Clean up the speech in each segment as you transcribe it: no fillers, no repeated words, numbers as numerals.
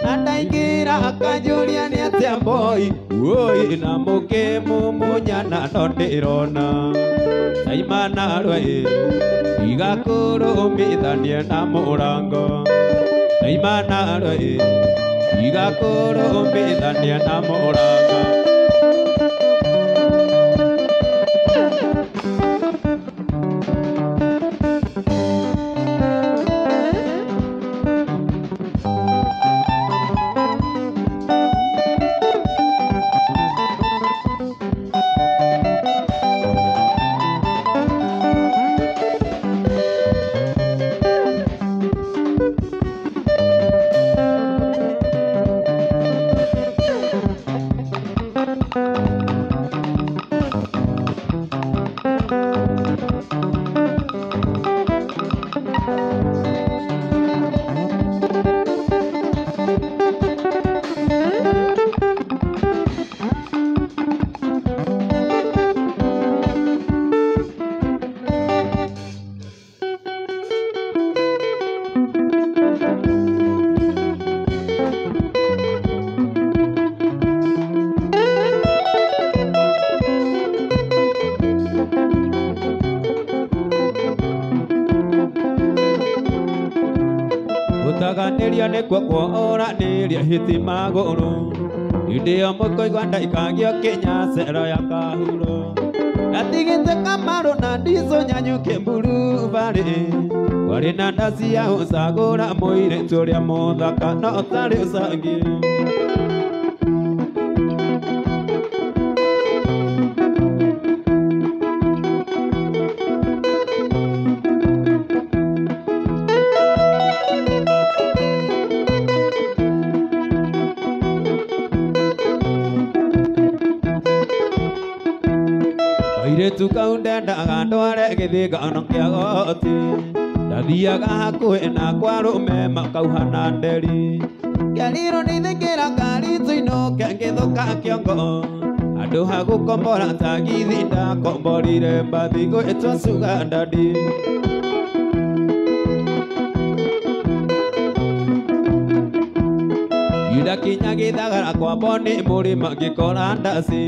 Na ndaingĩra akanjũria nĩ atĩa boy woi na mũkĩmumunyana no ndĩrona Taimana rwe igakũrũmithanie na mũrango Taimana rwe igakũrũmithanie na mũrango. Gũtaganĩria nĩkuo kworanĩria hiti magũrũ hĩndĩ ĩyo mũkũigua ndaikagio kinya cero ya kahuro ndatigĩte kamarũ na ndicũ nyanyuke mburu barĩ kwarĩ na ndaci ya ũcagũra mũirĩtu ũrĩa mũthaka no ũtarĩ ũcangi. Kairĩtu kau ndendaga ndware gĩthĩngano kĩa goti ndathiaga hakuhĩ na kwa arũme makauhana nderi ngerirwo nĩithĩkĩra ngari tũinũke ngĩthũka kĩongo andũ ha gũkombora tagithi ndakomborire mbathi gwĩtwo Sugar Daddy. Ndakinya gĩthagara kwa Boni mũrĩma ngĩkora ndaci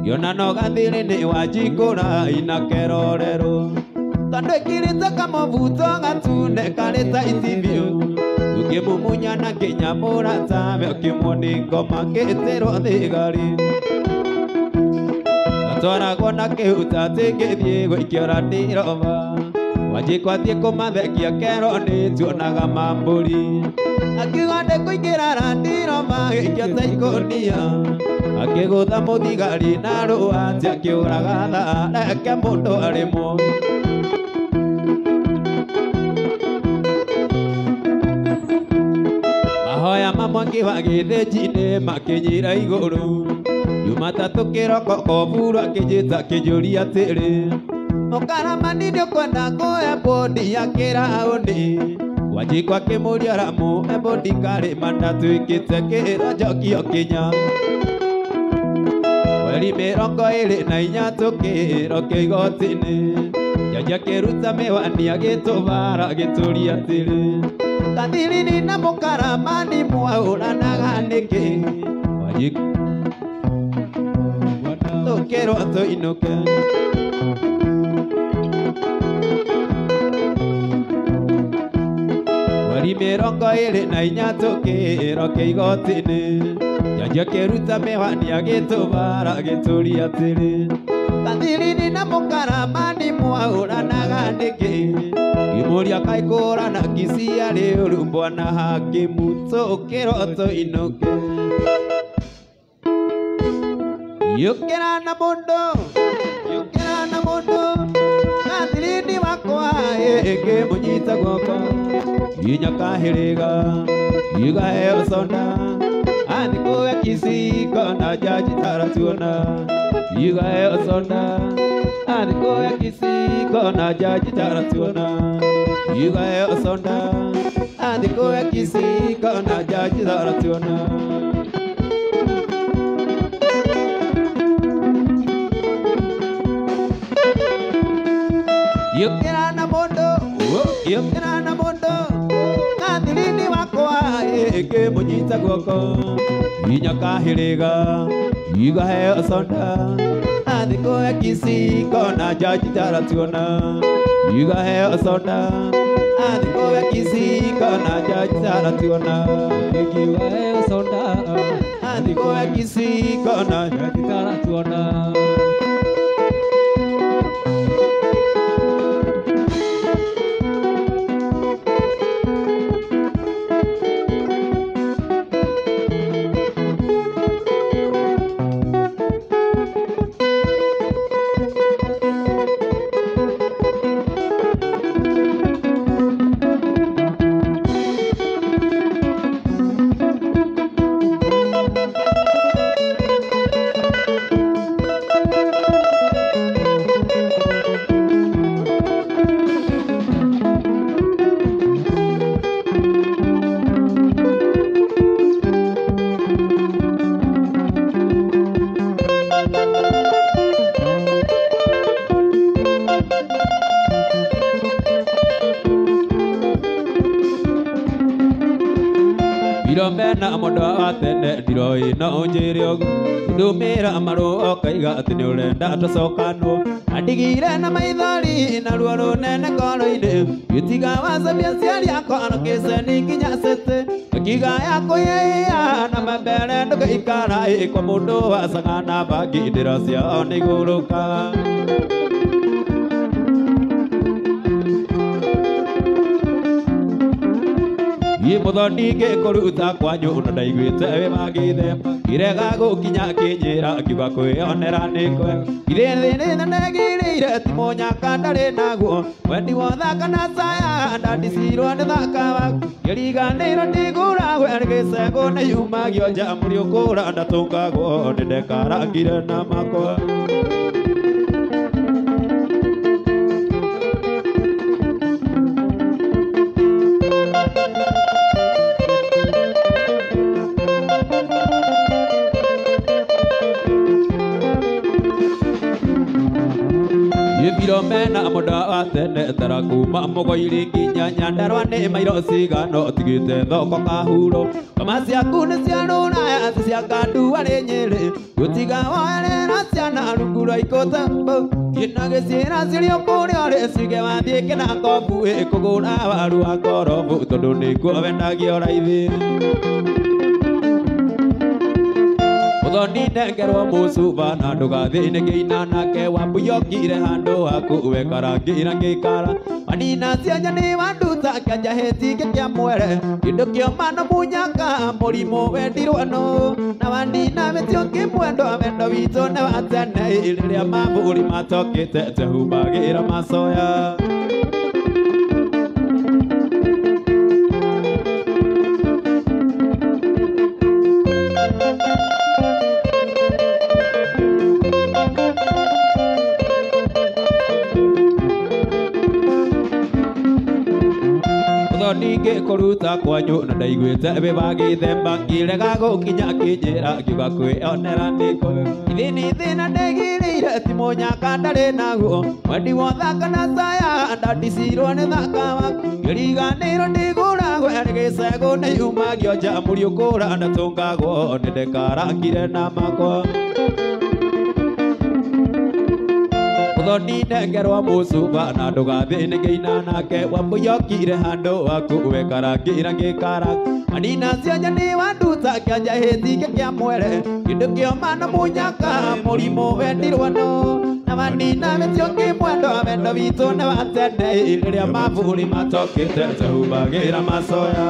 ngĩona no gathĩrĩ-inĩ wa njikũra ina kerorero tondũ ĩkĩrĩte kamũbuto gatune karĩ ta itivio tũkĩmumunyana nginya mũratawe ũkĩmwo nĩ ngoma ngĩtĩrwo thigari gatwaragwo na kĩhuta atĩ ngĩthiĩ gũikio randirova Wanjikũ athiĩ kũmathekia kerwo nĩ tuonaga mambũri akiuga ndĩkũingĩra randirova gĩikio ta ikũnia akĩgũtha mũthigari na rũa atĩ akĩũraga thaa reke mũndũ arĩmwo. Mahoya ma Mwangi wa Gĩthĩnji-inĩ makĩnyira igũrũ Jumatatũ kĩroko Koburu akĩnjĩta akĩnjũria atĩrĩ mũkaramani nĩũkwenda kũhe bũndi ya kĩraũni Wanjikũ akĩmũria Ramu ebũndi karĩma ndatuĩkĩte kĩro njokio kinya mweri 24 tũkĩrwo kĩa igoti-inĩ jaji akĩruta mĩwani agĩtũbara agĩtũria atĩrĩ Kathirini na mũkaramani mwahũranaga nĩkĩ Wanjikũ tũkĩrwo tũinũke. Mweri 24 tũkĩrwo kĩa igoti-inĩ jaji akĩruta mĩwani agĩtũbara agĩtũria atĩrĩ Kathirini na mũkaramani mwahũranaga nĩkĩ ngĩmũria kaĩ kũhũrana Kisii arĩ ũru bwana hakimu tũkĩrwo tũinũke. Yũkĩra na mũndũ yũkĩra na mũndũ Kathirini wakwa ĩngĩmũnyita guoko nginya kahĩrĩga igaheo soda athi kũya Kisii kona jaji taratuona igaheo soda athi kũya Kisii kona jaji taratuona igaheo soda athi kũya Kisii kona jaji taratuona. Yũkĩra na mũndũ yũkĩra na mũndũ Kathirini wakwa Ngĩmũnyita guoko nginya kahĩrĩga igaheo soda athikũ ekisiko na jaji taratuona igaheo soda athikũ ekisiko na jaji taratuona igaheo soda athikũ ekisiko na jaji taratuona. Mena mũndũ wa tene ndiroi no ũnjĩre ũguo ndũmĩra marũa ũkaiga atĩ nĩ ũrenda tũcokanwo andigire na maithori na ruo rũnene ngoro-inĩ gĩtiga wacemia aciari akwa na kĩceni nginya cĩtĩ akiga yakũyĩia na mambere ndũgĩikara ĩ kwa mũndũ wacaga na bangi ndĩra ciao nĩ igũrũka. Mũthoni ngĩkũruta kwanyu na ndaiguĩte wĩ magĩthemba ngĩrega gũkinya akĩnjĩra akiuga kwĩyonera nĩ kwega githĩ ndegirĩire ti mũnyaka ndarĩ naguo wendi wothaka na caya ndandicirwo nĩ thaka waku ngĩriganĩirwo ndigũragwo nĩ gĩcegũ nĩ yumagio nja mũriũkũra ndatũngagwo nĩ ndekarangire na makwa. Mena mũndũ wa tene tara kuma mũgoiri nginya Nyandarua nĩ mairo cigano ũtigĩte thoko kahuro ngoma ciaku nĩ cia rũraya ti cia Kandua rĩ Nyĩrĩ gũtiga woerera ciana rungu rwa ikũta kĩna gĩciĩra cirĩ kũrĩa ũrĩ cige wathiĩ kĩna kobu ĩkũgũra waru wa ngorobu tondũ nĩkuo wendagio raithi. Mũthoni nengerwo mũcuba na ndũgathiĩ ngĩina nake wambuyokire handũ haku wekarangĩra ngĩikara wanina cianya nĩ wanduta kĩanja hĩtingĩ kĩa mwere kĩndũ kĩoma no mũnyaka mũrimũ wendirwo nũ na wanina mĩtĩ ũngĩmwendwa wendo witũ nĩ wa tene rĩrĩa mabũri matokĩte twehumbagĩra macoya. Ngĩkũruta kwanyu na ndaiguĩte wĩ wagĩthemba ngĩrega gũkinya akĩnjĩra akiuga kwĩyonera nĩ kwega ithĩ nĩ thĩna ndegirĩire ti mũnyaka ndarĩ naguo wendi wothaka na caya ndandicirwo nĩ thaka waku ngĩriganĩirwo ndigũragwo nĩ gĩcegũ nĩ yumagio nja mũriũkũra ndatũngagwo nĩ ndekarangire na makwa. Mũthoni nengerwo mũcuba na ndũgathiĩ ngĩina nake wambuyokire handũ haku wekarangĩra ngĩkara wanina cianya nĩ wanduta kĩanja hĩtingĩ kĩa mwere kĩndũ kĩoma no mũnyaka mũrimũ wendirwo nũ na wanina mĩtĩ ũngĩmwendwa wendo witũ nĩ wa tene rĩrĩa mabũri matokĩte twehumbagĩra macoya.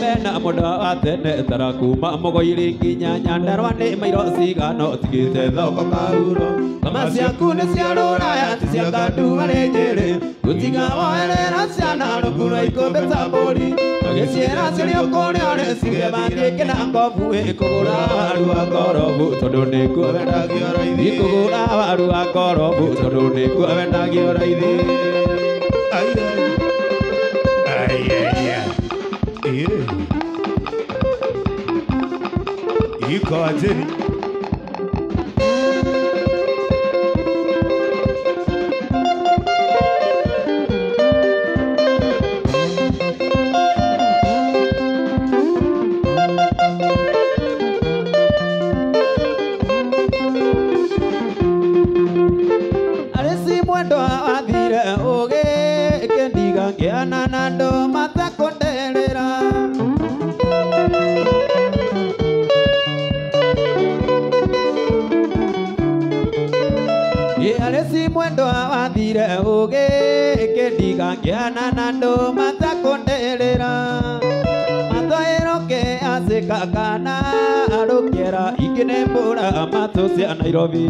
Mena mũndũ wa tene tara kuma mũgoiri nginya Nyandarua nĩ mairo cigano ũtigĩte thoko kahuro ngoma ciaku nĩ cia rũraya ti cia Kandua rĩ Nyĩrĩ gũtiga woerera ciana rungu rwa ikũmbĩ ta mbũri tũgĩciĩra cirĩ kũrĩa ũrĩ cige mathiĩ kĩna ngobu ĩkũgũra waru wa ngorobu tondũ nĩkuo wendagio raithi ĩkũgũra waru wa ngorobu tondũ nĩkuo wendagio raithi. Ai ai ai. Ikoje? Aresi mwendo athire uge kendiga ngiana na ndo matakonderera. Aresi mwendo athire uge kendiga ngiana na ndo matakonderera. Matwaĩroke acikakana arũkĩera ingĩ nĩ mbũra matũ cia Nairobi.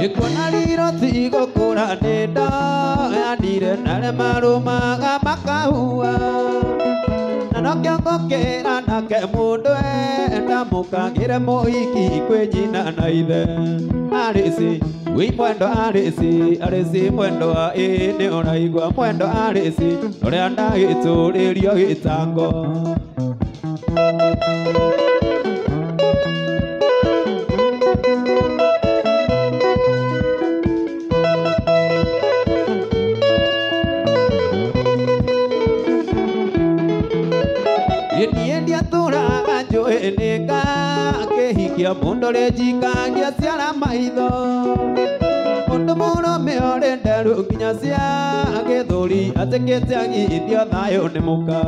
Ikuona riro tigũkũra nĩ ndoyanire narĩa marũmaga makahua. Na nokĩo ngũkĩra nake mũndũ enda mũkagĩre mũhiki kwĩ nyina na ithe. Arĩci wĩ mwendo arĩci arĩci mwendo ĩ nĩ ũraigua mwendo arĩci ũrĩa ndagĩtũrĩrio gĩtango. Niĩ ndiatũraga njũĩ nĩnga kĩhikia mũndũ ũrĩ njikagia ciara maitho. Mũndũ mũrũme ũrĩ nderu nginya cia gĩthũri atĩkĩte agithio thayũ nĩ mũka.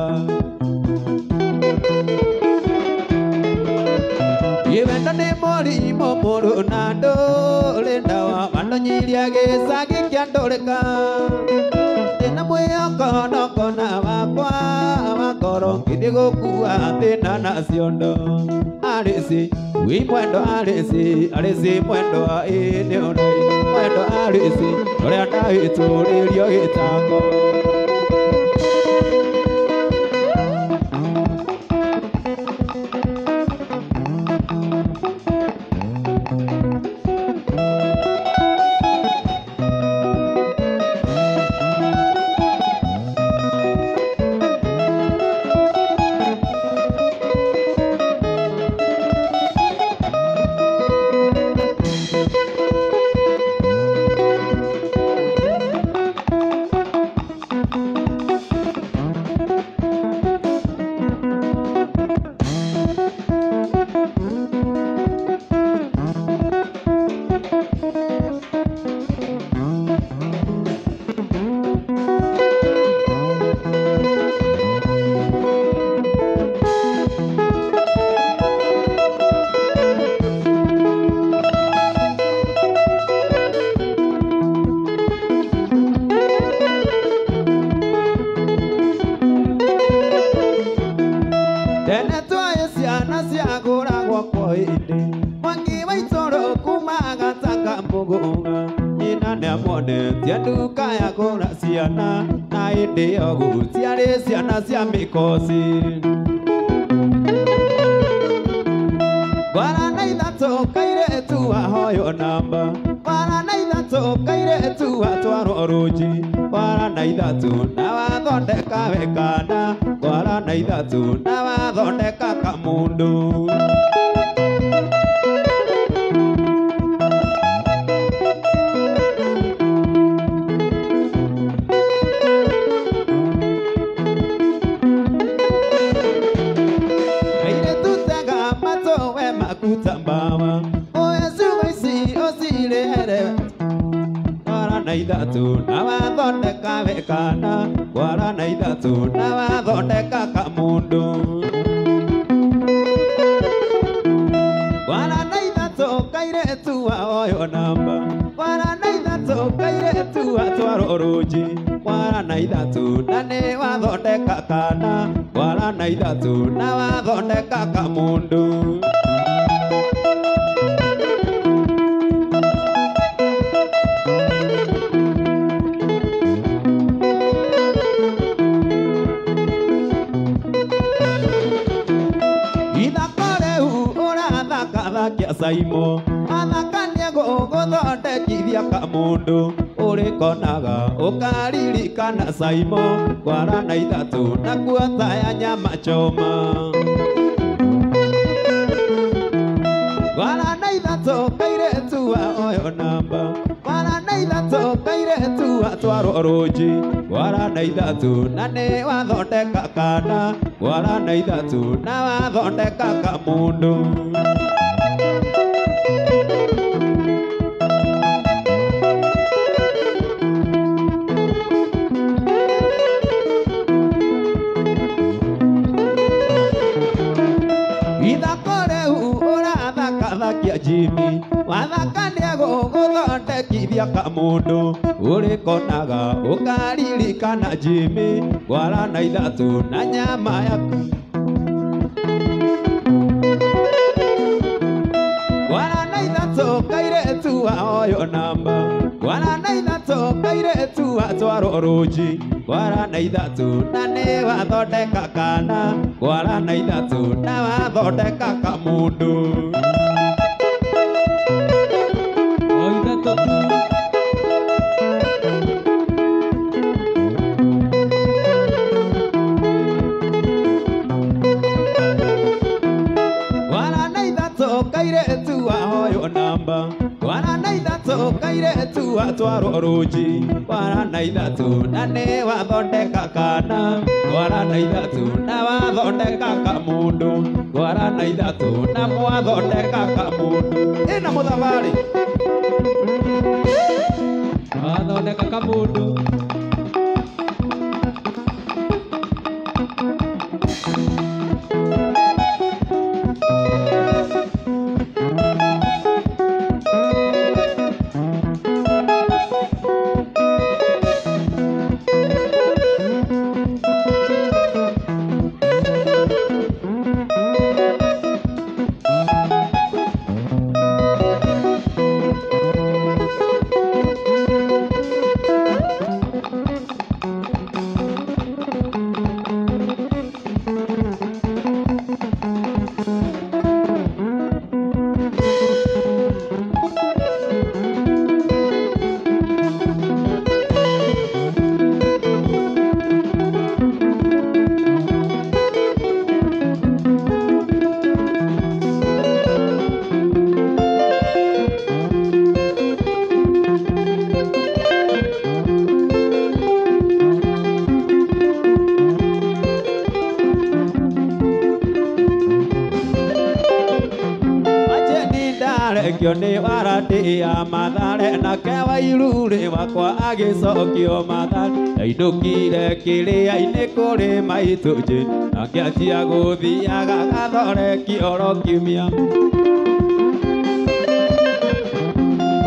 Wendo nĩ mũrimũ mũũru na ndũrĩ ndawa wandonyirie gĩcagi kĩa ndũrĩka. Ndĩna mwĩhoko nokona wakwa wa ngoro ngĩthiĩ gũkua thĩna na ciondo. Arĩci wĩ mwendo arĩci arĩci mwendo ĩ nĩ ũrai mwendo arĩci ũrĩa ndagĩtũrĩrio gĩtango. Tene twaĩ ciana ciagũragwo kwa hĩndĩ mwangi wa itũũra kuma gatanga mbũgũga. Nyina nĩamuonetie nduka ya gũra ciana na hĩndĩ ĩyo gũtiarĩ ciana cia mĩkoci. Ngwara na ithatũ kairĩtu ahoywo namba. Ngwara na ithatũ kairĩtu atwarwo rũnji. Ngwara na ithatũ na wathondeka we kana. Ngwara na ithatũ na wathondeka kamũndũ. Kairĩtu tega matũ we makuta mbawa. Oe ciugo ici ũcirĩhere. Ngwara na ithatũ na wathondeka we kana. Ngwara na ithatũ na wathondeka kamũndũ. Ngwara na ithatũ kairĩtu ahoywo namba. Ngwara na ithatũ kairĩtu atwarwo rũnji. Ngwara na ithatũ na nĩ wathondeka kana. Ngwara na ithatũ na wathondeka kamũndũ. Saimo Wathaka nĩegũgũthondekithia kamũndũ ũrĩkonaga ũkaririkana Saimo Ngwara na ithatũ na kuota ya nyama choma Ngwara na ithatũ kairĩtu wa oyo namba Ngwara na ithatũ kairĩtu atwarwo rũnji Ngwara na ithatũ na nĩ wathondeka kana Ngwara na ithatũ na wathondeka kamũndũ Ithako rĩu ũrathakathakia Jimmy Wathaka nĩegũgũthondekithia kamũndũ ũrĩkonaga ũkaririkana Jimmy Ngwara na ithatũ na nyama yaku Ngwara na ithatũ kairĩtu wa oyo namba Ngwara na ithatũ kairĩtu atwarwo rũnji Ngwara na ithatũ na nĩ wathondeka kana Ngwara na ithatũ na wathondeka kamũndũ O ithatũ tu. Ngwara na ithatũ kairĩtu wa oyo namba Ngwara na ithatũ kairĩtu atwarwo rũnji Ngwara na ithatũ na nĩ wathondeka kana Ngwara na ithatũ na wathondeka kamũndũ Ngwara na ithatũ na mwathondeka kamũndũ Ĩna mũthabarĩ Wathondeka kamũndũ. Ndarekio nĩ warandĩ ya Mathare nake Wairurĩ wakwa agĩcokio Mathare ndainũkire kĩrĩa-inĩ kũrĩ maitũ njĩ akĩanjia gũthiaga gathoreki oro kiumia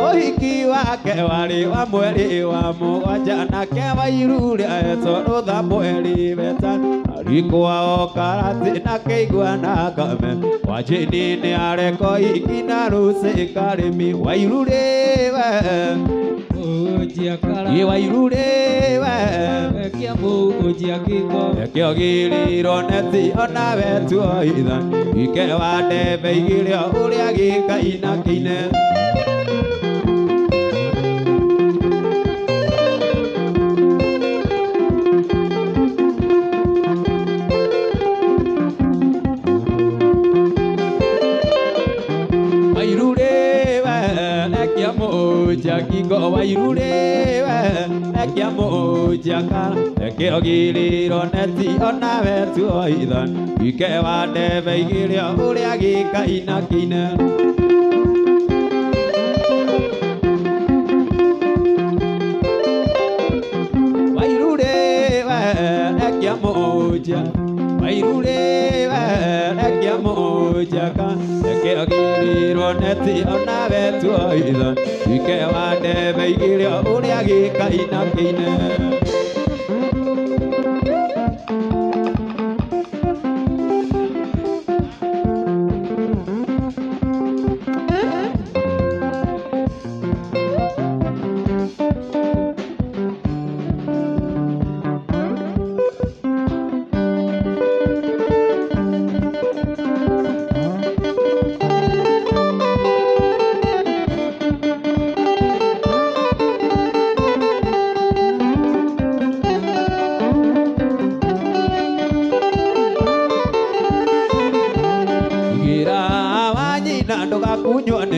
Ũhiki wake warĩ wa mweri wa mũgwanja nake Wairurĩ ahetwo rũtha mweri wetano Arikwao karati na kĩigua na kame Wanjini nĩ areko iki na rũci karĩmi Wairurĩ we Ũnjia kara. Ĩ Wairurĩ we Ekia mũnjia ngingo. Ekĩo gĩrĩro neti onawe tuoitha Ike wa ndebe igĩrĩ ũrĩa gĩkaina kĩine Wairurĩ we ekia mũnjia ngingo Wairurĩ we ekia mũnjia kara Ekĩo gĩrĩro neti onawe tuoitha Ike wa ndebe igĩrĩ ũrĩa gĩkaina kĩine Wairurĩ we ekia mũnjia Wairurĩ we ekia mũnjia kara Ekĩo gĩrĩro neti onawe tuoitha Ike wa ndebe igĩrĩ ũrĩa gĩkaina kĩine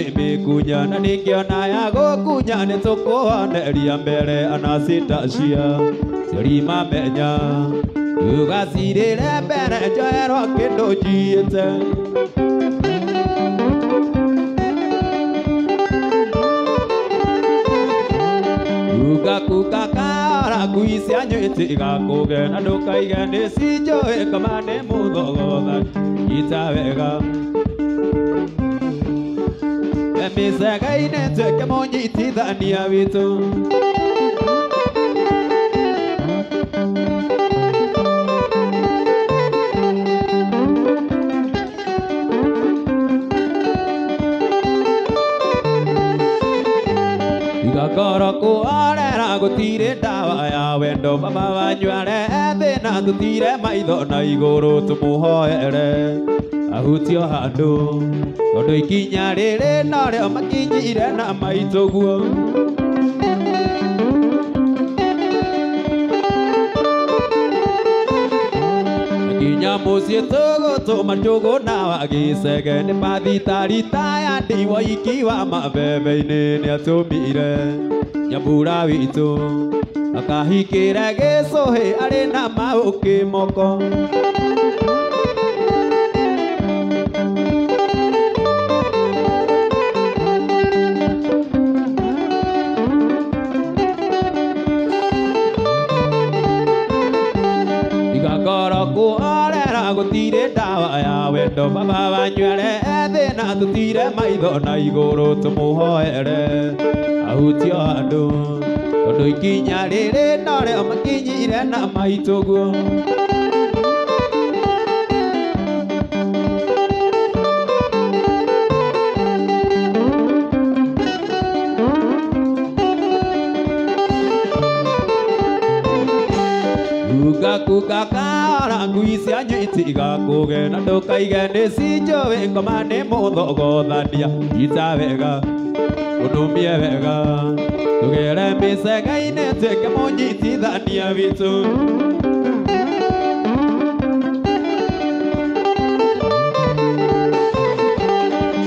nĩ mĩkunya na ningĩona ya gũkunya nĩ tũkũhoneria mbere Anastasia ciorima menya ugacirĩre mbere njoerwo kĩndũ njiĩte. Kuka kara ngui cianyu itigakũge na ndũkaige nĩ cinjũĩ kama nĩ mũthogotha nyita wega. Mĩcege-inĩ tuĩke mũnyitithania witũ. Igakoro kũhorera gũtirĩ ndawa ya wendo baba wanyu arehe thĩna tũtire maitho na igũrũ tũmũhoere ahutio handũ tondũ ikinya rĩrĩ norĩo makinyire na maitũ guo. Nginya mũciĩ tũgũtũma njũgũ na wa gĩcege nĩ mathitari taya ndiwoiki wa mabebe-inĩ nĩatũmire nyambura witũ akahikĩre gĩcũhĩ arĩ na maũkĩ moko. Igakoro kũhorera gũtirĩ ndawa ya wendo baba wanyu arehe thĩna tũtire maitho na igũrũ tũmũhoere ahutio handũ tondũ ikinya rĩrĩ norĩo makinyire na maitũ guo. Kuka kara ngui cianyu itigakũge na ndũkaige nĩ cinjũĩ ngoma nĩ mũthogothania nyita wega ũnũmie wega tũgere mĩcege-inĩ tuĩke mũnyitithania witũ.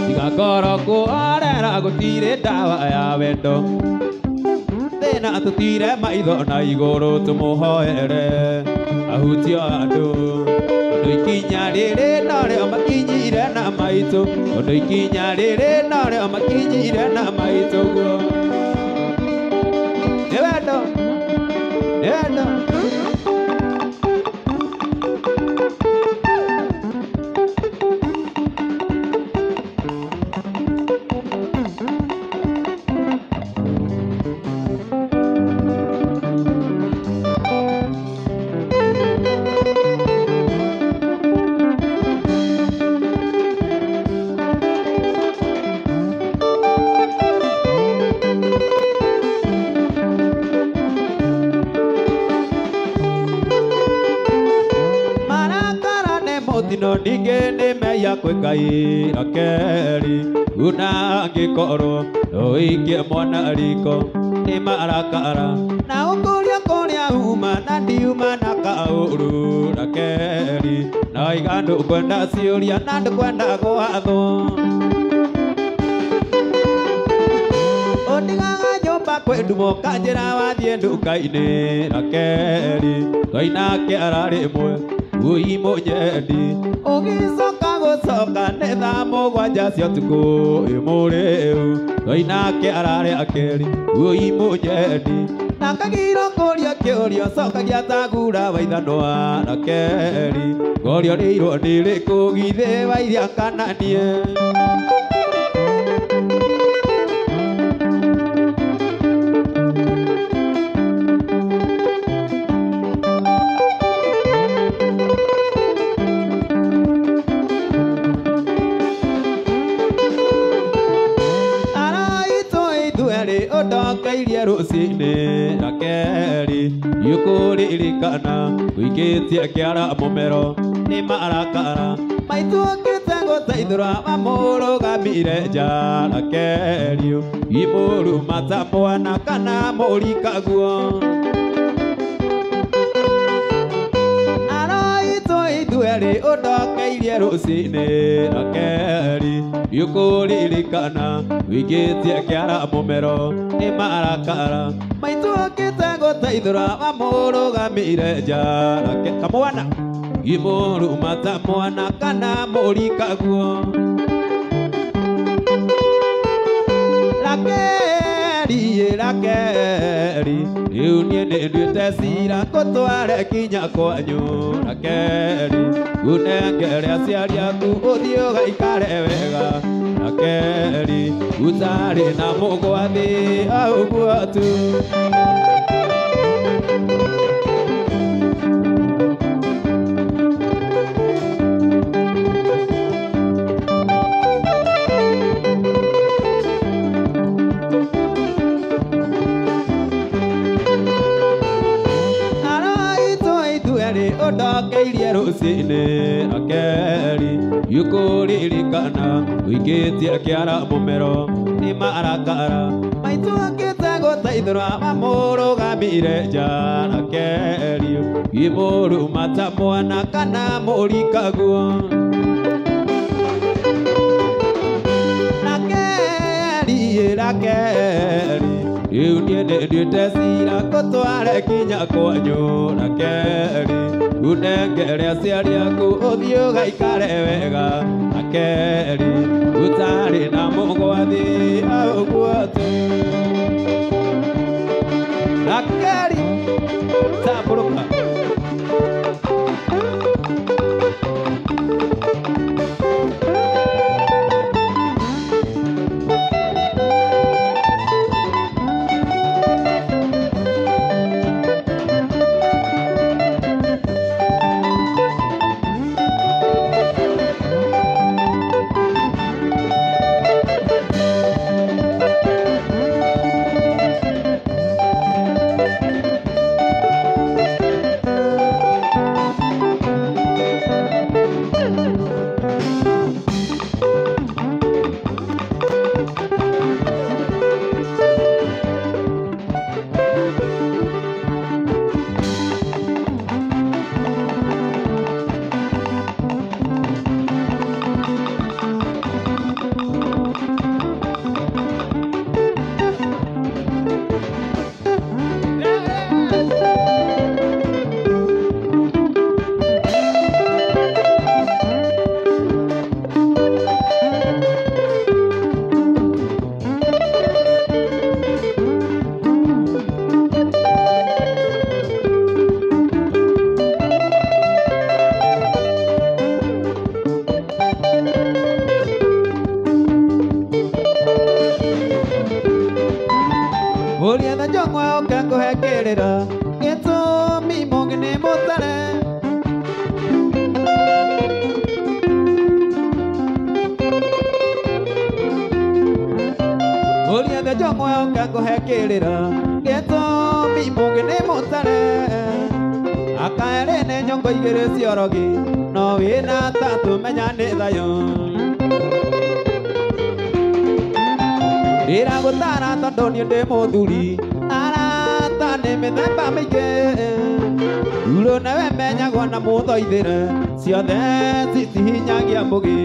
Igakoro kũhorera gũtirĩ ndawa ya wendo thĩna tũtire maitho na igũrũ tũmũhoere ahutio handũ tondũ ikinya rĩrĩ norĩo makinyire na maitũ tondũ ikinya rĩrĩ norĩo makinyire na maitũ guo. Nĩ wendo, nĩ wendo. Mũtino ningĩ nĩ meya kwĩ Ngai Rakeli una angĩkorwo ndũikie mwana riko nĩ marakara na ũkũria kũrĩa uma na ndiuma na kaũru Rakeli na iga ndũkwenda ciũria na ndũkwenda gwathwo. Ũtigaga nyũmba kwĩ ndumo kanjĩra wathiĩ nduka-inĩ Rakeli twainake ararĩ ĩmwe ui mũnyendi ũgĩcoka gũcoka nĩ thaa mũgwanja cia ũtukũ ĩ mũrĩu twainake ararĩ akeri ui mũnyendi na kagiro kũria kĩũria cokagia ta ngura waithanũa Rakeli ngorio rĩirwo nĩ rĩkũ githĩ wairia kana niĩ. Ũndokeirie rũcinĩ Rakeli nĩũkũririkana ũikĩtie kĩara mũmero nĩ marakara maitũ okĩte gũteithũra mamũrũgamire nja Rakeli imũruma ta mwana kana mũrikaguo. Aroitũ ithuerĩ ũndokeirie rũcinĩ Rakeli nĩũkũririkana wĩingĩtie kĩara mũmero nĩ marakara maitũ okĩte gũteithũra wamũrũgamĩire nja kamwana gĩmũruma ta mwana kana mũrikaguo Rakeli Rakeli rĩu niĩ nĩnduĩte cira ngũtware kinya kwanyu Rakeli ngũnengere aciari aku ũthiĩ ũgaikare wega Rakeli ũtarĩ na mũgwathi ũguo tu. Ũndokeirie rũcinĩ Rakeli nĩũkũririkana wĩingĩtie kĩara mũmero nĩ marakara maitũ okĩte gũteithũra wamũrũgamĩire nja Rakeli gĩmũruma ta mwana kana mũrikaguo Rakeli Rakeli rĩu niĩ nĩnduĩte cira ngũtware kinya kwanyu Rakeli ũnengere aciari aku ũthiĩ ũgaikare wega Rakeli ũtarĩ na mũgwathi ũguo tu. Rakeli tambũrũka. Ũrĩa njong'wa ũka ngũhe kĩrĩra gĩtũmi mũngĩ nĩ mũtare Ũrĩa njong'wa ũka ngũhe kĩrĩra gĩtũmi mũngĩ nĩ mũtare akaerĩ nĩ nyongo igĩrĩ ciorogi no wĩna tatũ menya nĩ thayũ Ndĩragũtara tondũ niĩ ndĩ mũthuri arata nĩ mĩthemba mĩingĩ Ndurũ nawe menyagwo na mũthoithĩre ciothe citihinyagia mbũgĩ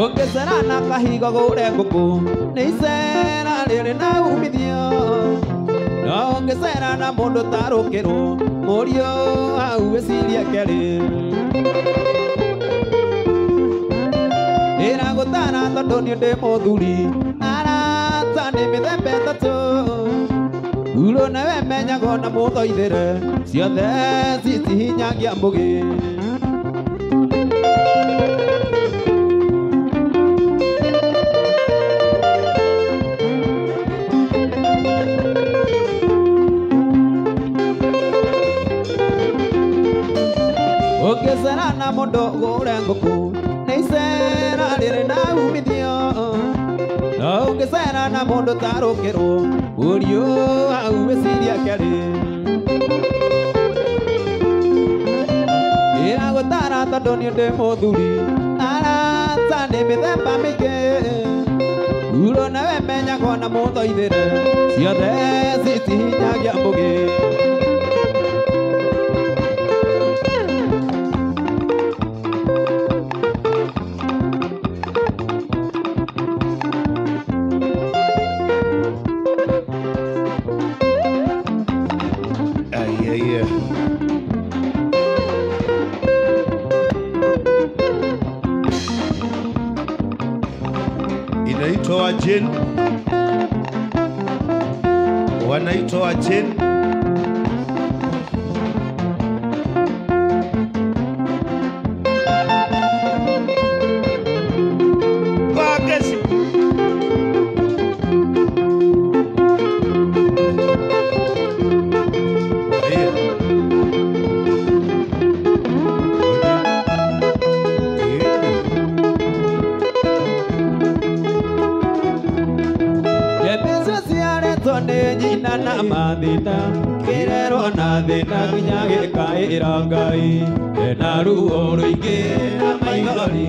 Ũngĩcera na kahigo gũre ngũkũ nĩ icera rĩrĩ na umithio no ũngĩcera na mũndũ tarũkĩrwo mũriũ hau wĩcirie kerĩ Ndĩragũtara tondũ niĩ ndĩ mũthuri arata nĩ mĩthemba ĩtatũ Ndurũ nawe menyagwo na mũthoithĩre ciothe citihinyagia mbũgĩ Ũngĩcera na mũndũ ũgũre ngũkũ nĩ icera rĩrĩ na umithio no ũngĩcera na mũndũ tarũkĩrwo mũriũ hau wĩcirie kerĩ Ndĩragũtara tondũ niĩ ndĩ mũthuri arata nĩ mĩthemba mĩingĩ uro nawe menyagwo na mũthoithĩre ciothe citihinyagia mbũgĩ. Inaitwa Jane, wanaitwa Jane. Bagesi. Na mathĩna kĩrerwo na thĩna nginya gĩkaĩra Ngai ena ruo rũingĩ na maithori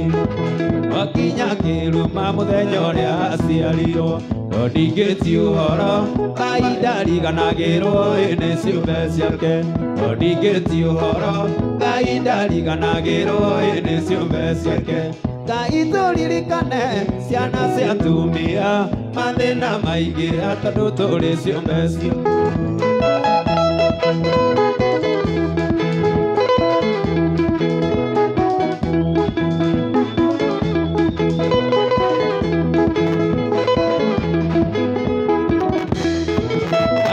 wakinya kĩruma mũthenya ũrĩa aciarirwo no ndingĩti ũhoro Ngai ndariganagĩrwo nĩ ciũmbe ciake no ndingĩti ũhoro Ngai ndariganagĩrwo nĩ ciũmbe ciake. Ngai tũririkane ciana cia atumia mathĩna maingĩ tondũ tũrĩ ciũmbe cio.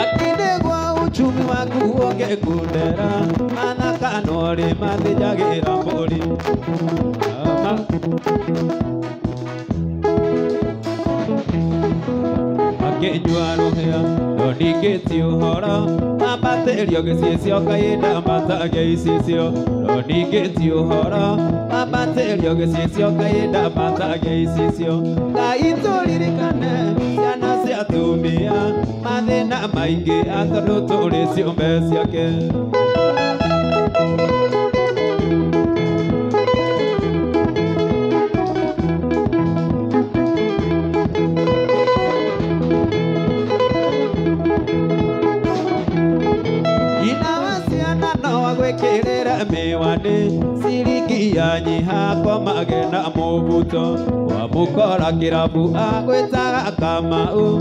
Akinde gwa uchumi waku ũngĩkundera mathaka norĩ mathĩnjagĩra mbũri. Akĩnyua rũhĩa no ndingĩti ũhoro mambatĩrio gĩcicio kaĩ ndambatagia icicio no ndingĩti ũhoro mambatĩrio gĩcicio kaĩ ndambatagia icicio. Ngai tũririkane ciana cia atumia mathĩna maingĩ tondũ tũrĩ ciũmbe ciake. Miwani ciringi ya nyiha komage na mũbuto wamũkora kĩrabu agwĩtaga Kamau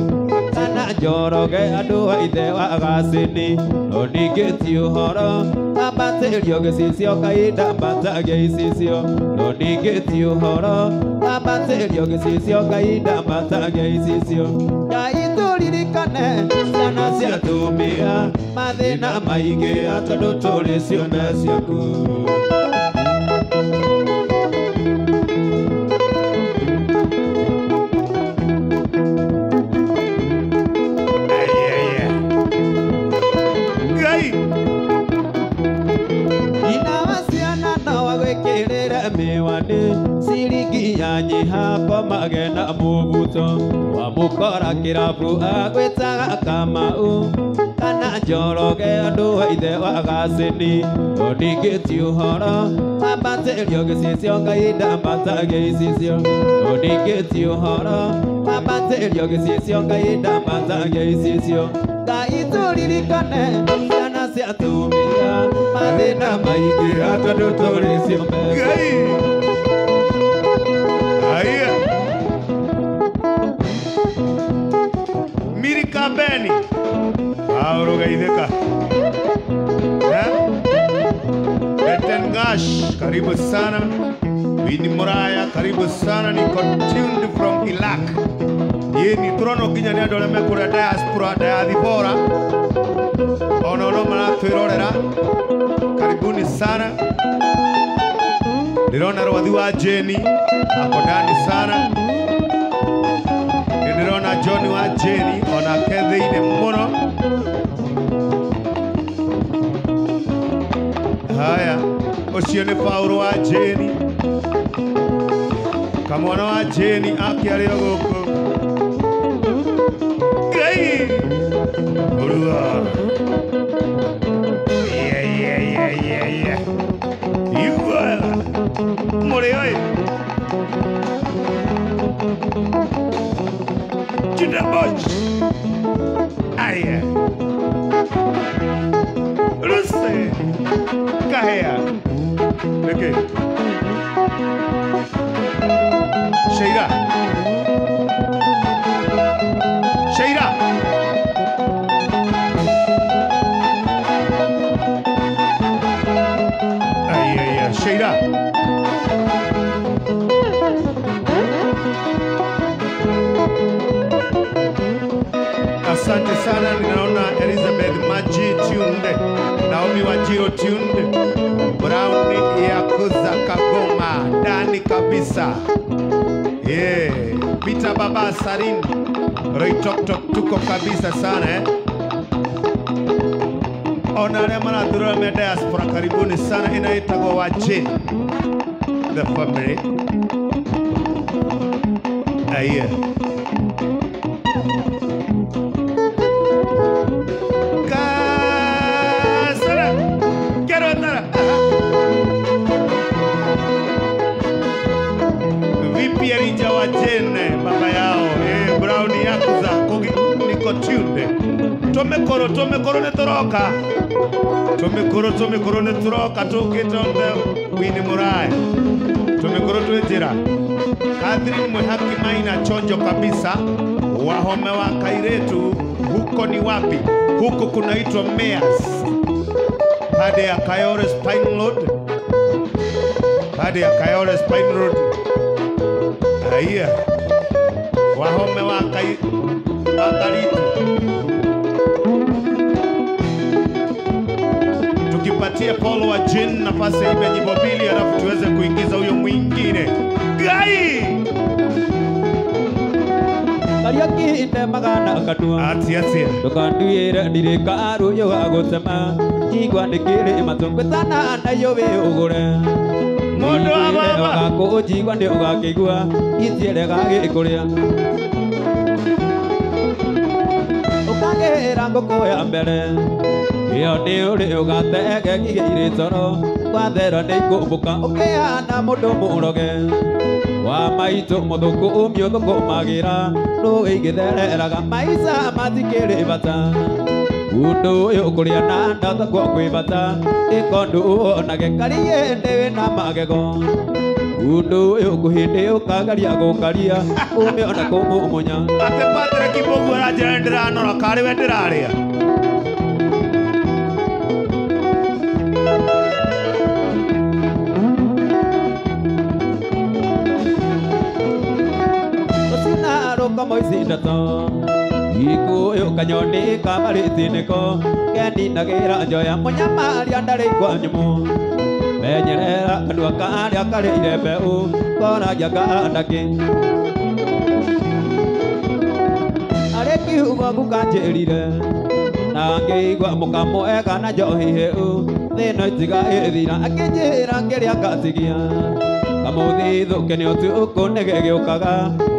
kana Njoroge andũ a ithe wa Gacini no ndingĩti ũhoro mambatĩrio gĩcicio kaĩ ndambatagia icicio no ndingĩti ũhoro mambatĩrio gĩcicio kaĩ ndambatagia icicio. Ngai tũririkane ciana cia atumia mathĩna maingĩ tondũ tũrĩ ciũmbe ciaku. Nyina wa ciana no agwĩkĩrĩre mĩwani ciringi ya nyiha komage na mũbuto wamũkora kĩrabu agwĩtaga Kamau kana Njoroge andũ a ithe wa Gacini no ndingĩti ũhoro mambatĩrio gĩcicio Ngai ndambatagia icicio no ndingĩti ũhoro mambatĩrio gĩcicio Ngai ndambatagia icicio. Ngai tũririkane ciana cia atumia mathĩna maingĩ tondũ tũrĩ ciũmbe. Ngai. Aya. Mirika Beni. Auro Gaitheka. Beten Gash, karibu sana. Winnie Muraya, karibu sana. Niko tuned from Iraq. Ye ni turono kinya ni andũ arĩa mekũrĩa diaspora, diaspora. Ono no maratwĩrorera. Karibuni sana. Ndĩrona rwathi wa Jeni ako ndani sana. Ndĩrona John wa Jeni onake thĩinĩ mũno. Haya, ũcio nĩ Paulo wa Jeni. Kamwana wa Jeni akĩarĩo gũkũ. Ngai! Ũrua. Yeah, yeah, yeah, yeah, yeah. Igua. Bush. Aya. Lucy. Kahea. Niki. Sheila. Sheila. Ay, ay, ay. Sheila. Asante sana, ninaona Elizabeth Maji tuned, Naomi Wajiro tuned, Brown Yakuza Kagoma, ndani kabisa. Yeah, Peter Baba Sarin, Roy Tok Tok tuko kabisa sana eh. Ona arĩa marathurura me diaspora karibuni sana, inaitagwo wa Jane, the family. Aye. Vipi Elija wa Jane baba yao Brown Yakuza kogi niko tunde. Tomekoro tomekoro ne toroka. Tomekoro tomekoro ne toroka tukite wini murai. Tomekoro twejira. Catherine Mwehaki Maina chonjo kabisa. Wahome wa Kairetu huko ni wapi? Huko kunaitwa Meas. Pade ya Kayole Spine Road. Pade ya Kayole Spine Road. Haya. Wahome wa Kairetu. Tukipatie Paul wa Jane nafasi ibe nyimbo mbili alafu tuweze kuingiza huyo mwingine. Gai! Kariaki ite magana kanua. Atia atia. Ndukanduire ndirika aruyo agutema. Njigua nikiri matungwetana na yo we ugure. Mundu wa baba. Ũgakũnjigua nĩ ũgakĩigua itiere gagĩkũrĩa. Ũkagĩra ngũkũ ya mbere. Ĩyo nĩ ũrĩ ũgatege ngigĩ irĩ toro. Gwatherwo nĩ ikũmbũka ũkĩhana mũndũ mũroge. Wa maitũ mũthũkũ ũmĩũthũkũmagĩra rũĩ igĩthereraga maica matikĩrĩ bata. Ũndũ ũyũ kũrĩa na ndoto kwĩ bata. Ĩkondũ wonage kariĩ ndĩ wĩna magego. Ũndũ ũyũ kũhĩndĩ ũkagaria gũkaria ũmĩona kũmumunya. Ate Patrick Kibũgu aranjĩra nĩ ndĩranora karĩ we ndĩrarĩa. Rũkomo ici ndeto Gĩkũyũ kanyoni kamarĩti nĩko keninagĩra njoya mũnyamaria ndarĩ kwa nyũmũ. Menyerera kanua karĩa karĩire mbeũ koragia kandakĩ. Arĩ kiugo gukanjĩrire na ngĩigua mũkamo ega na njohi hĩu thĩna itiga ĩthira akĩnjĩra ngĩrĩa ngatigia. Kamũthithũ kĩnĩ ũtukũ nĩgĩgĩũkaga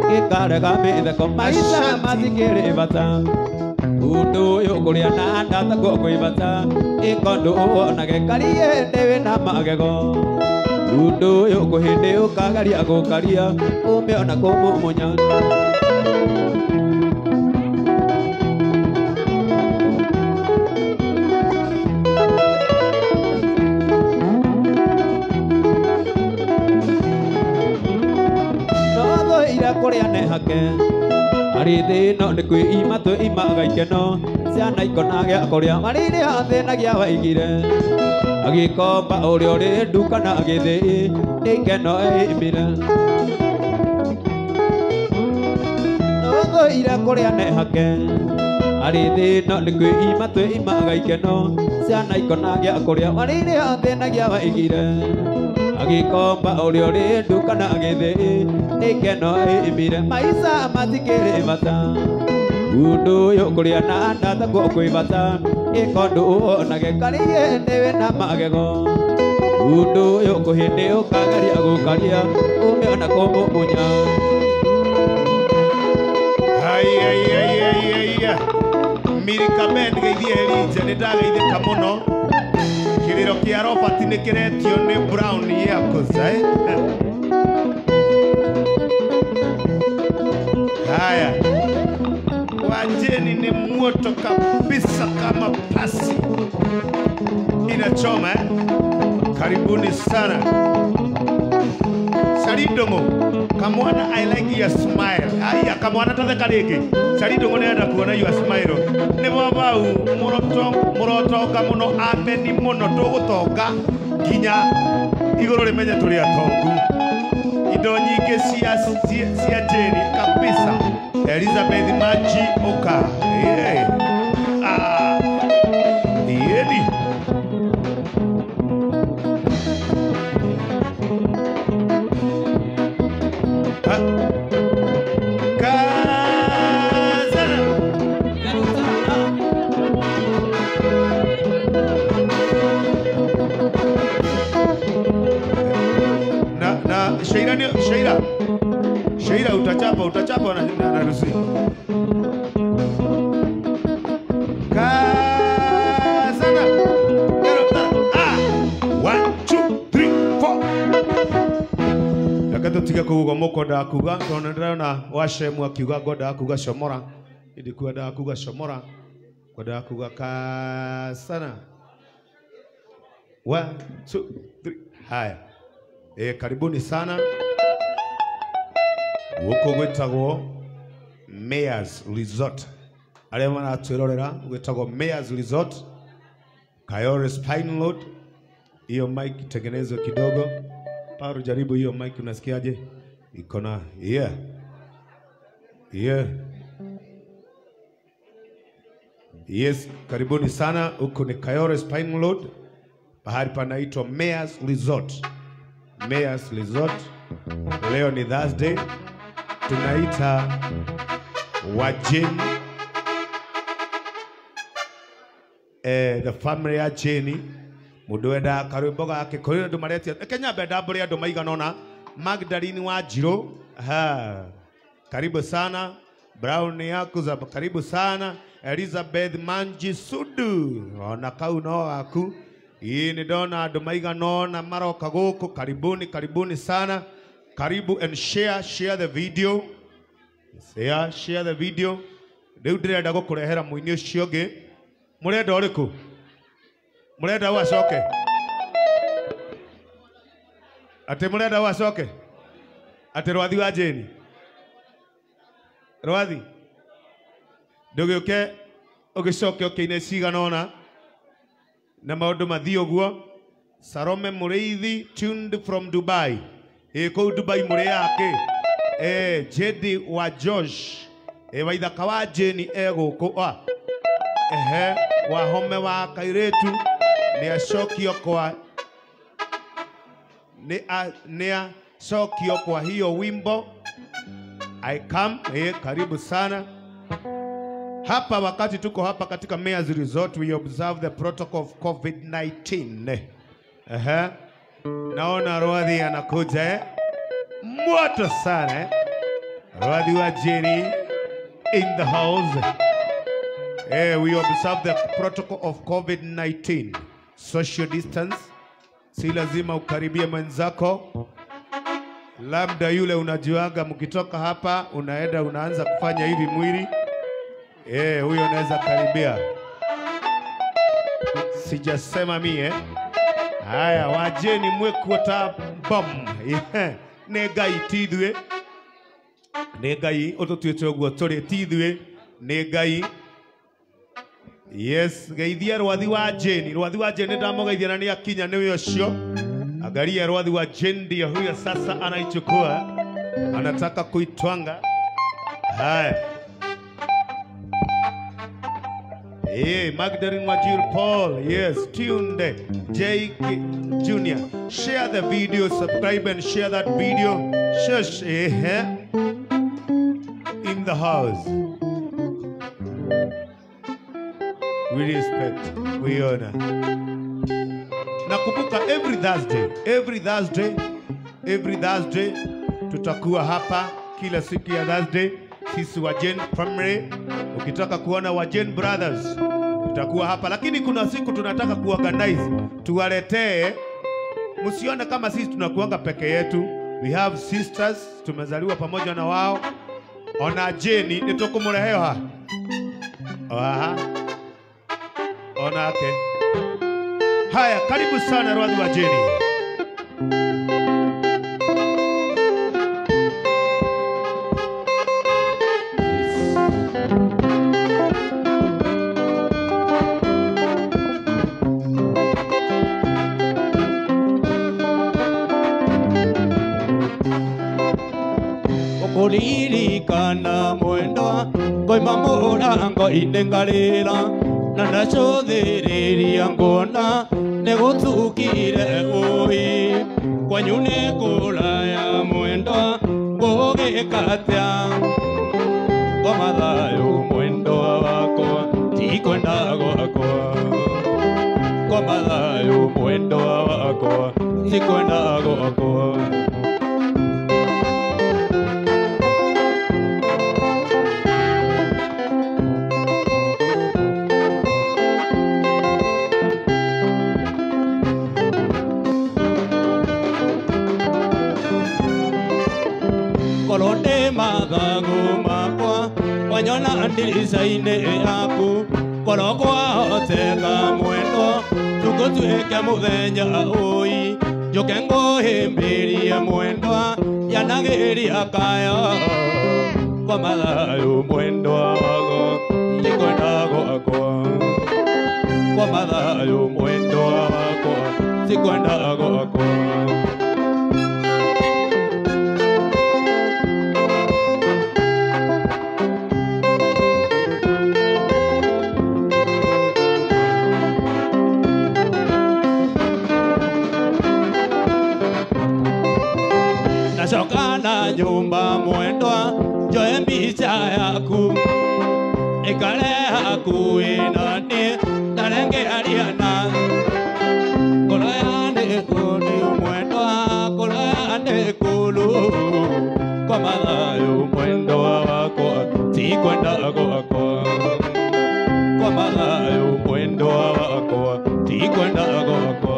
gĩkarega mĩtheko maica matikĩrĩ bata. Ũndũ ũyũ kũrĩa na ndoto kwĩ bata. Ĩkondũ wonage kariĩ ndĩ wĩna magego. Ũndũ ũyũ kũhĩndĩ ũkagaria gũkaria ũmĩona kũmumunya. Kũrĩa nĩ hake arĩ thĩna nĩ kwĩima twĩimaga ikeno ciana ikona gĩa kũrĩa marĩrĩa thĩna gĩa waigire agĩkomba ũrĩa ũrĩ nduka na agĩthĩĩ nĩ ikeno ĩimire. Nĩũthũire kũrĩa nĩ hake arĩ thĩna nĩ kwĩima twĩimaga ikeno ciana ikona gĩa kũrĩa marĩrĩa thĩna gĩa waigire agĩkomba ũrĩa ũrĩ nduka na agĩthĩĩ nĩ ikeno ĩimire maica matikĩrĩ bata. Ũndũ ũyũ kũrĩa na ndoto kwĩ bata. Ĩkondũ wonage kariĩ ndĩ wĩna magego. Ũndũ ũyũ kũhĩndĩ ũkagaria gũkaria ũmĩona kũmumunya. Ai ai ai ai ai. Mirika Ben geithie Elija nĩ ndageithĩka mũno. Kĩrĩro kĩa Robert nĩ kĩretio nĩ Brown Yakuza eh. Haya. Wajeni ni moto kabisa kama pasi inachoma eh? Karibuni sana. Salidongo kamwana, I like your smile. Aya kamwana tatheka rĩngĩ. Salidongo nĩenda kuona your smile. Nĩ baba mũrotonga mũno, ameni mũno, tũgũtonga nginya igũrũ rĩmenye tũrĩ atongu. Indo nyingĩ cia Jane kabisa. Elizabeth Maji Oka. Yeah. Ah. Yedi. Kazana. Na Sheila ni Sheila. Sheila utachapa na Lucy. Kazana. Ah. 1 2 3 4. Reke tũtige kũguga mũkwendaga kuga tondũ nĩndĩrona wacemu akiuga ngwendaga kuga comora, ndikwendaga kuga comora, ngwendaga kuga kasana. 1 2 3. Haya. Karibuni sana. Gũkũ gwĩtagwo Mayors Resort. Arĩa maratwĩrorera gwĩtagwo Mayors Resort, Kayole Spine Road. Hiyo mic tengenezwe kidogo. Paru, jaribu hiyo mic, unasikiaje? Iko na yeah. Yeah. Yes, karibuni sana. Huko ni Kayole Spine Road. Pahali panaitwa Mayors Resort. Mayors Resort. Leo ni Thursday. Tunaita Wajeni. The family ya Jeni. Mundu wendaga karwimbo gake kuri andu maretia Kenya mbenda mburi andu maigana ona. Magdalene Wanjiru, ha, karibu sana. Brown Yakuza, karibu sana. Elizabeth Manji Sudu, ona kau no gaku. Ii ni ndona andu maigana ona maroka guku. Karibuni, karibuni sana. Karibu and share the video. Share the video. Riu ndirenda gukurehera muini ucio ungi. Murenda uriku? Murenda wacoke? Ati murenda wacoke? Ati rwathi wa Jane? Rwathi? Ndũgĩũke ũgĩcoke ũkĩine cigana ũna na maũndũ mathiĩ ũguo. Salome Mũrĩithi tuned from Dubai. Ĩ kũu Dubai mũrĩ yake. Jedi wa Josh. Waithaka wa Jane e gũkũ. Ehe, wahome wa kairetu ni acokio kwa hiyo wimbo I come. Karibu sana hapa. Wakati tuko hapa katika Mayors Resort, we observe the protocol of COVID-19. Ehe, naona Rwadhi anakuja moto sana. Rwadhi wa Jane in the house. We observe the protocol of COVID-19. Social distance. Si lazima ukaribie mwenzako. Labda yule unajuaga mkitoka hapa unaenda unaanza kufanya hivi mwili. Huyo unaweza karibia. Sijasema mie. Haya, wajeni mwekuota bom. Nĩ Ngai ti ithuĩ. Nĩ Ngai ũtũtuĩte ũguo tũrĩ ti ithuĩ. Nĩ Ngai. Yes, geithia rwathi wa Jane. Rwathi wa Jane ndamugeithia na ni akinya niwe ucio. Angalia rwathi wa Jane ndio huyo sasa anaichukua. Anataka kuitwanga. Haya. Hey, Magdalene Wajir Paul, yes, tuned. Jake Jr. Share the video, subscribe and share that video. Shush, in the house. We respect, we honor. Nakumbuka every Thursday tutakuwa hapa kila siku ya Thursday. Sisi wa Jane family, ukitaka kuona wa Jane Brothers tutakuwa hapa, lakini kuna siku tunataka kuorganize tuwaletee. Msione kama sisi tunakuanga peke yetu. We have sisters, tumezaliwa pamoja na wao. Ona Jane nitokumurehewa. Aha. Onake. Haya, karibu sana Rwathi wa Jane. Kuririkana mwendwa ngoima mũrango-inĩ ngarĩra na ndacũthĩrĩria ngona nĩgũtukire ũi kwanyu nĩ kũraya mwendwa ngũgĩka atĩa ngoma thayũ mwendwa wakwa tikwenda gwakwa ngoma thayũ mwendwa wakwa tikwenda gwakwa. Kolonde mathagu makwa wanyona ndirica-inĩ yaku korwo kwahoteka mwendwa tũgũtuĩke mũthenya ũi njũke ngũhĩmbĩrie mwendwa yanagĩria kaya kwa mathayũ mwendwa wakwa tikwenda gwakwa kwa mathayũ mwendwa wakwa tikwenda gwakwa. Nacoka na nyumba mwendwa njoe mbica yaku ikare hakuhĩ na niĩ ndare ngĩaria na ngoro ya nĩ kũndũ mwendwa ngoro ya nĩ kũndũ kwa mathayũ mwendwa wakwa tikwenda gwakwa kwa mathayũ mwendwa wakwa tikwenda gwakwa.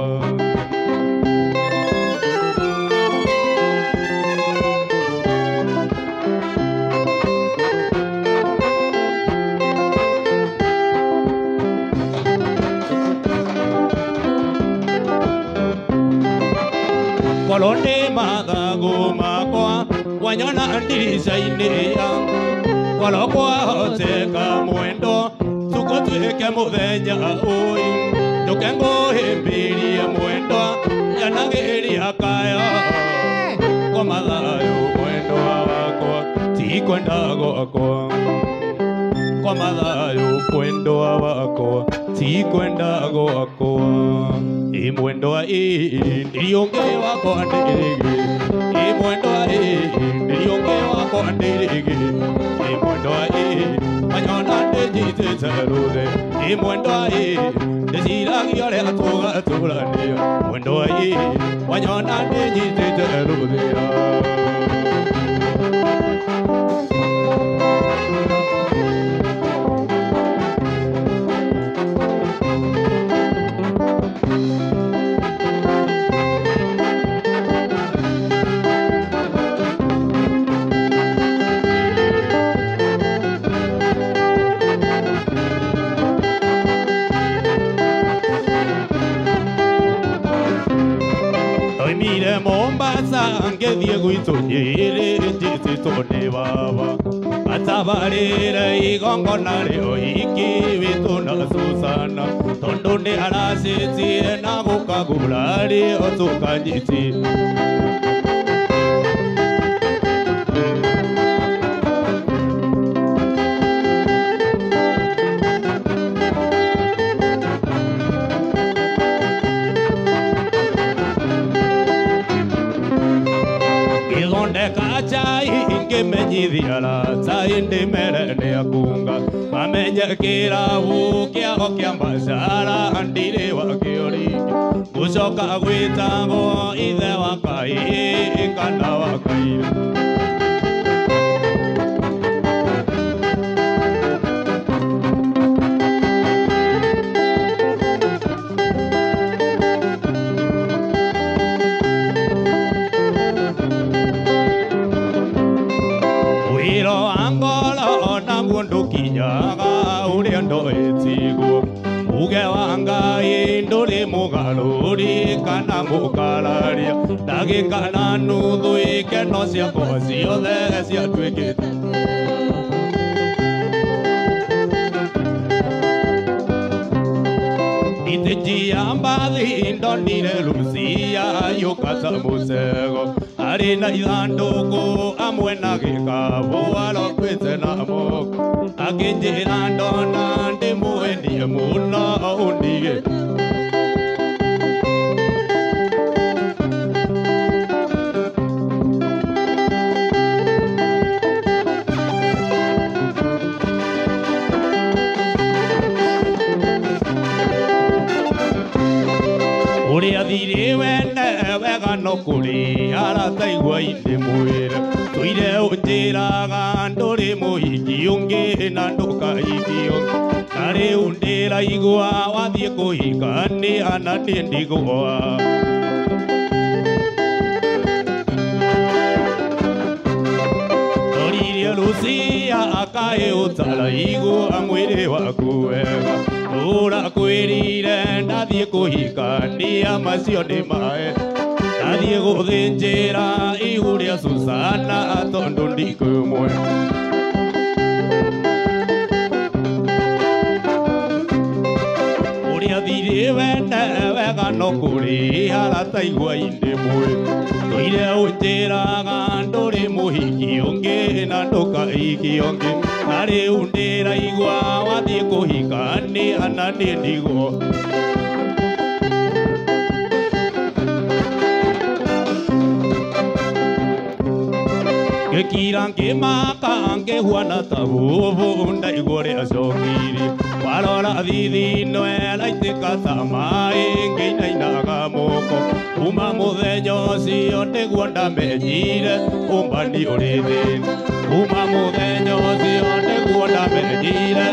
Kolonde mathagu makwa wanyona ndirica-inĩ yaku korwo kwahoteka mwendwa tũgũtuĩke mũthenya ũi njũke ngũhĩmbĩrie mwendwa yanagĩria kaya kwa mathayũ mwendwa wakwa tikwenda gwakwa kwa mathayũ mwendwa wakwa tikwenda gwakwa. Ĩ mwendwa ĩ ndiriũngĩ wakwa ndĩrĩgĩ ĩ mwendwa ĩ ndiriũngĩ wakwa ndĩrĩgĩ ĩ mwendwa ĩ manyona ndĩnyitĩte rũthe ĩ mwendwa ĩ ndĩciragia ũrĩa tũgatũrania mwendwa ĩ wanyona ndĩnyitĩte rũthe. Oimire Mombasa ngĩthiĩ gwitũ Nyĩrĩ njĩtĩtwo nĩ baba atabarĩre igongona rĩa ũhiki witũ na Susana tondũ nĩ aracĩtie na gũkagũra rĩo tũkanyiti. Ngĩthondeka chai ngĩmenyithia arata ndĩmere nĩ akunga mamenye kĩrabu kĩao kĩa macara ndirĩ wakĩo rĩngĩ gũcoka gwĩtagwo ithe wa kahĩĩ kana wa kairĩtu. Wĩra wa ngoro naguo ndũkinyaga mũgarũri kana mũkararia ndagĩka na nuthu ikeno ciakwa ciothe ciatuĩkĩte Itĩnjia mbathi ndonire Lucia yũka ta mũcego arĩ na ithandũkũ amwe na gĩkabũ arokwĩte na moko akĩnjĩra ndona ndĩmwendie mũno ũndige Ũrĩa thirĩ wene wega no kũrĩ arataigua indĩ mwĩre tũire ũnjĩraga ndũrĩ mũhiki ũngĩ na ndũkahikio na rĩu ndĩraigua wathiĩ kũhikania na niĩ ndigũa Ndoririe Lucia akaĩ ũtaraigua mwĩrĩ waku wega Ũrakwĩrire ndathiĩ kũhikania macio nĩ maĩ ndathiĩ gũthĩnjĩra ihu rĩa Susana tondũ ndikũmwe Ũrĩa thirĩ wene wega no kũrĩ arataigua indĩ mwĩ tũire ũnjĩraga ndũrĩ mũhiki ũngĩ na ndũkahiki ũngĩ na rĩu ndĩraigua wathiĩ kũhikania na niĩ ndigwo Ngĩkira ngĩmaka ngĩhuana ta bũbũ ndaigua ũrĩa acokirie warora thithino ĩraitĩka ta maĩ ngĩinainaga moko kuma mũthenya ũcio nĩguo ndamenyire ũmbani ũrĩ thĩna kuma mũthenya ũcio nĩguo ndamenyire